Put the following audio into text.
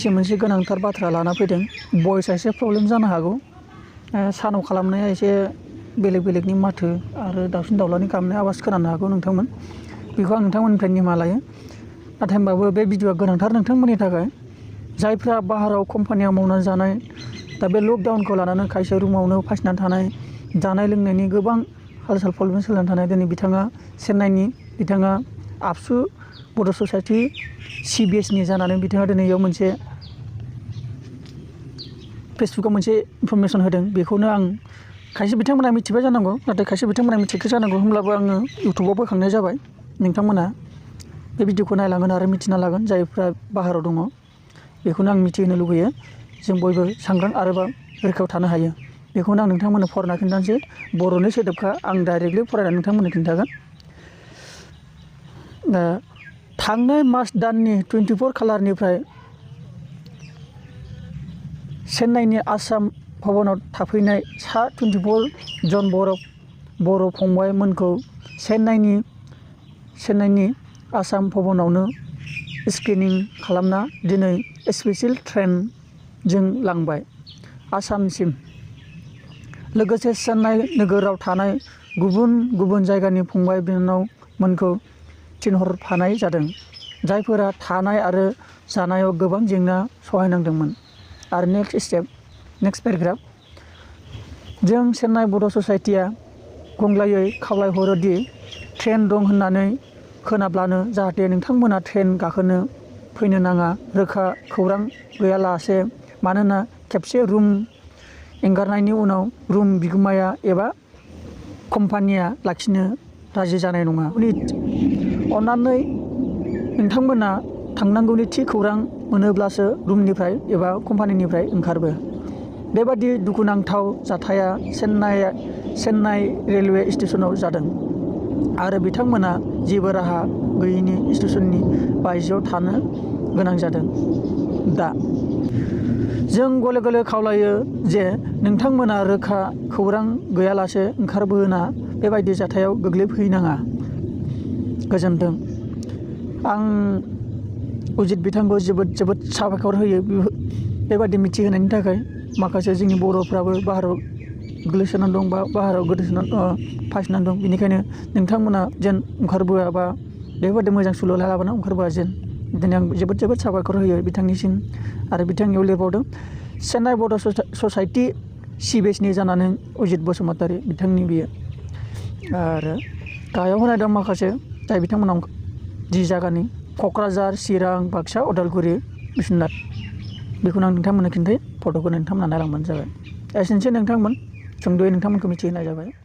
फंनैसो मोनसे गोनांथार बाथ्रा लाना फैदों। भइसआ एसे प्रब्लेम जानो हागौ। सानाव खालामनाया एसे बेलेग बेलेगनि माथो आरो दाउसिन दाउलानि गाबनाय आवाज खोनानो हागौ नोंथांमोन। बेखौ आं नोंथांमोननिफ्राय निमाहा लायो। नाथाय होमबाबो बे भिडिअ'आ गोनांथार नोंथांमोननि थाखाय। जायफ्रा बाहेराव कम्पानियाव मावनानै जानाय, दा बे लकडाउनखौ लानानै खायसे रुमावनो फासिनानै थानाय, जानाय लोंनायनि गोबां हाल-साल प्रब्लेम सोलिनानै थानाय, दिनै बिथाङा चेन्नाइनि, बिथाङा आबसु बर' ससाइटि CBSनि जानानै बिथाङा दिनै इयाव मोनसे फेसबुकाव मोनसे इनफरमेसन होदों। बेखौनो आं खायसे बिथांमोना मिथिबाय जानांगौ, नाथाय खायसे बिथांमोना मिथियाखै जानांगौ। होमब्लाबो आङो इउटुबाव बोखांनाय जाबाय। नोंथांमोना बे भिडिअ'खौ नायलांगोन आरो मिथिना लागोन। जायफ्रा बाहेरायाव दङ, बेखौनो आं मिथिहोनो लुबैयो। जों बयबो सांग्रां आरोबाव रैखायाव थानो हायो। बेखौनो आं नोंथांमोननो फरायना खिन्थानोसै। बर'नि सोदोबखा, आं डाइरेक्टलि फरायनानै नोंथांमोननो खिन्थागोन। थांनाय मार्च दाननि 24 खालारनिफ्राय चेन्नाइनि आसाम भबनाव थाफैनाय सा 24 जन बर' फंबायमोनखौ चेन्नाइनि आसाम भबनावनो स्क्रिनिं खालामना दिनै स्पेसियेल ट्रेनजों लांबाय आसामसिम। लोगोसे चेन्नाइ नोगोराव थानाय गुबुन गुबुन जायगानि फंबाय बिनानावमोनखौ थिनहरफानाय जादों, जायफोरा थानाय आरो जानायाव गोबां जेंना सहायनांदोंमोन। आरो नेक्स्ट पेराग्राफ। जों चेन्नाइ बर' ससाइटिया गंग्लायै खावलायहरो दि ट्रेन दं होननानै खोनाब्लानो जाहाथे नोंथांमोना ट्रेन गाखोनो फैनो नाङा, रोखा खौरां गैयालासे, मानोना खेबसे रुम एंगारनायनि उनाव रुम बिगुमाया एबा कम्पानिया लाखिनो राजि जानाय नङा। अन्नानै नोंथांमोना थांनांगौनि थि खौरां मोनोब्लासो रुमनिफ्राय एबा कम्पानिनिफ्राय ओंखारबो। बेबादि दुखुनांथाव जाथाया चेन्नाइ रेलवे स्टेशनाव जादों आरो बिथांमोना जेबो राहा गैयैनि स्टेशननि बायजोआव थानो गोनां जादों। दा जों गले गले खावलायो जे नोंथांमोना रोखा खौरां गैयालासे ओंखारबोना बेबायदि जाथायाव गोग्लैफैनाङा। गोजोन्थों। आं अजित बिथांखौ जोबोद साबायखर होयो बेबायदि मिथिहोनायनि थाखाय। माखासे जोंनि बर'फ्राबो बाहेरायाव गोग्लैसोनानै दं बा बाहेरायाव फासिनानै दं। बेनिखायनो नोंथांमोना जेन ओंखारबोआ बा बेबायदि मोजां सुलु लायालाबानो ओंखारबोआ जेन। दिनै आं जोबोद साबायखर होयो बिथांनिसिम। आरो बिथांनियाव लिरबावदों, चेन्नाइ बर' ससाइटि CBSनि जानानै अजित बसुमतारी बिथांनि बियो। आरो गाहायाव होनाय दं माखासे जाय बिथांमोना जि जायगानि क'क्राझार, चिरां, बाक्सा, उदालगुरि, बिश्वनाथ। बेखौनो आं नोंथांमोननो खिन्थायो। फट'खौ नोंथांमोना नायलांबानो जाबाय। एसेनोसै नोंथांमोन, सुंद'यै नोंथांमोनखौ मिथिहोनाय जाबाय।